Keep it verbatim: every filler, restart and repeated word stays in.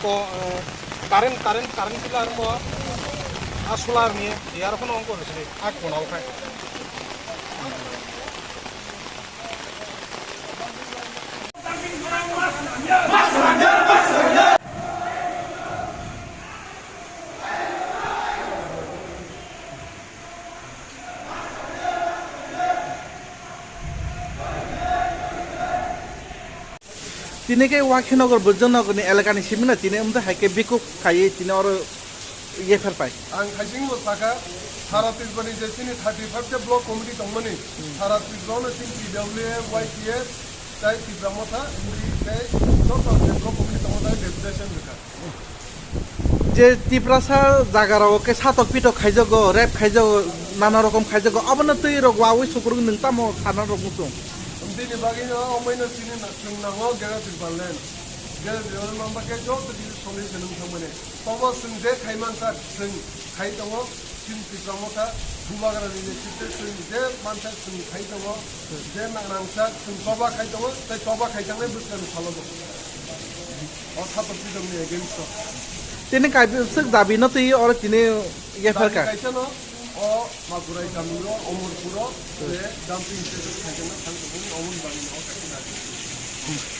O, eh, current, current, current pillar mo, a solar ni, yar kono ongko rwsri, a kono khai. Tini khe Wakhinagar Bwrjanagar ni elaka ni simi no tini wngkha hai khe bikuk khaiwi tini oro yepher pai. Ang khaising bo sakha, sara Tripura ni je chini thirty five ta block committee tongmani, sara Tripura no chini T W F, Y T F, tai Tipra Motha, M D tei joto je block committee tongo tai deputation rwkha. Je Tiprasa jaga rok khe satok pitok khaijago, rape khaijago, nana rokom khaijago, abono twi rok wawi sukuruk nwng tamo sana rok muchung. Bini bagwi no omoino chini na-, chwng nango Greater Tipraland. Greater Tipraland mamba khe joto kisa solution wng thangmani. Tobo chwng je khai mansa chwng khai tongo. Chini Tipra Motha Bubagrani netrite chwng je mansa chwng khai tongo, je nangrangsa chwng choba khai tongo, tei choba khai tangnai bwskangni salo bo. O satok pidokni against o. Tini kaisa swk dabi no twi oro tini yepher ka. Dabi kaisa no, o Makurai kamiro, Omorpuro, je dumping station khai tongna thang tongmani, omoni bagwi no o kaisa dabi.